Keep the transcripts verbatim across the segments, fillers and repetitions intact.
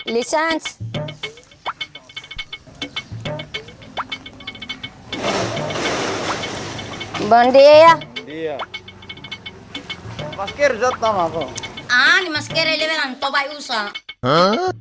Licença. Bom dia. Bom dia. Masker uza tama ko? Anin, masker ele be an toba uza. Hah?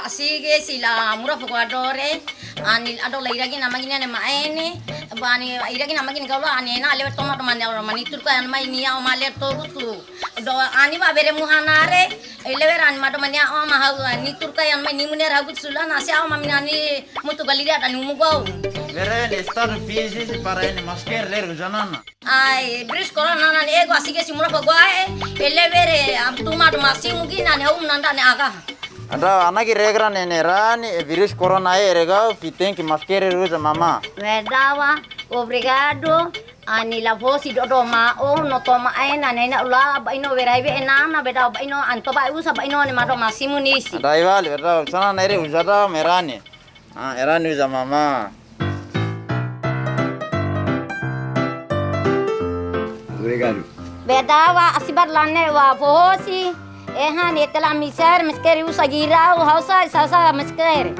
Asi ke sila mura foko adore, anin ado la iragi na magina ne maene, ba anin iragi na magina kalo anin na lewe toma toma ne ora mani turka an mai nia o male to gutu. Do anin ba bere muhanare, lewe ran mado mani o ma hau anin turka an mai ni muner hau gutu sula na se o ma mina ni mutu galiria dan umu gau. Bere ne estadu Fiji se para ene masker ler uza nana. Ai, virus corona nan ego asi ke si mura foko ae, ele bere am tuma do masimu gina ne um nanda ne aga. Ada anak ki regra ne ne rani, e virus corona e regau, fi tenke masker uza mama. Verdade, obrigado. Anin la fosi dodo ma o no toma ae na ne na ula ba ino verai be enana be da ba ino an toba uza ba ino ne mado masimu nisi. Ada igual, verdade. Sana na ere uza da merani. Ah, era ni uza mama. Obrigado. Verdade, asi ba lane wa fosi. Ehan, etela miser, masker uza girau, hausa, sasa masker.